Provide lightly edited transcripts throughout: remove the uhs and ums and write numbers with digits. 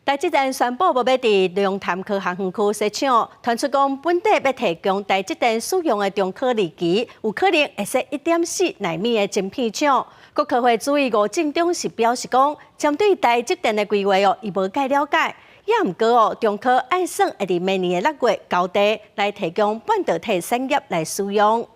台積電宣布無欲佇龍潭科學園區設廠，傳出講本地欲提供台積電使用的中科二期，有可能會設1.4納米的晶片廠。國科會主委吳政忠是表示講，針對台積電的規劃哦，伊無蓋了解。也毋過哦，中科按算會佇明年的6月交地來提供半導體產業來使用。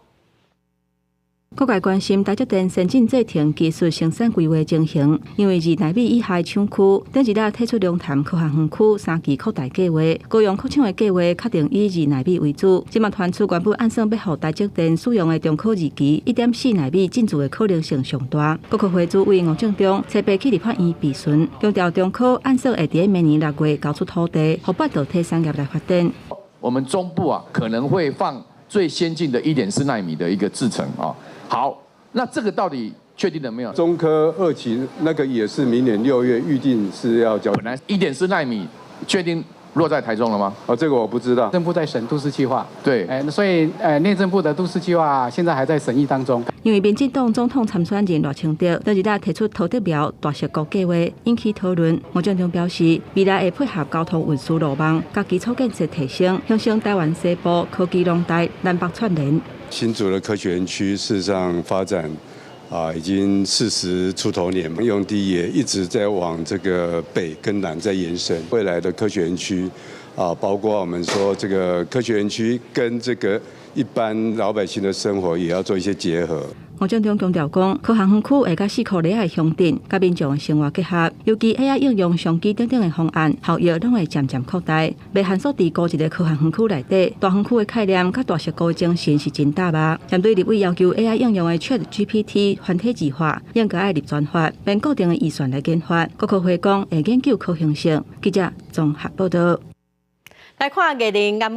各界關心台積電先進製程技術生產規劃情形，因為2納米以下廠區，頂一日提出龍潭科學園區三期擴大計劃，高雄擴廠的計劃確定以二納米為主。這馬傳出原本按算欲予台積電使用的中科二期1.4納米進駐的可能性上大。國科會主委吳政忠初八去立法院備詢，強調中科按算會佇明年6月交出土地，予半導體產業來發展。我們中部啊可能會放最先進的1.4納米的一個製程啊。好，那這個到底確定了沒有？中科二期那個也是明年6月預定是要交。本來1.4納米確定落在台中了嗎？哦，這個我不知道。內政部在審都市計劃。對。哎，所以內政部的都市計劃現在還在審議當中。因為民進黨總統參選人賴清德當日提出桃竹苗大石谷計劃引起討論。吳政忠表示，未來會配合交通運輸路網、佮基礎建設提升，形成台灣西部科技廊帶南北串聯。新竹的科學園區事實上發展啊，已經40出頭年，用地也一直在往這個北跟南在延伸。未來的科學園區啊，包括我們說這個科學園區跟這個一般老百姓的生活也要做一些結合。吳政忠強調講，科學園區會佮四箍里仔的鄉鎮，佮民眾的生活結合，尤其 AI 應用商機等等的方案，效益攏會漸漸擴大。袂限縮佇孤一個科學園區內底，大園區的概念佮大石谷的精神是真搭啊。針對立委要求 AI 應用的 ChatGPT 繁體字化，應該愛立專法，免固定的預算來研發。國科會講會研究可行性。記者綜合報道。來看藝人閹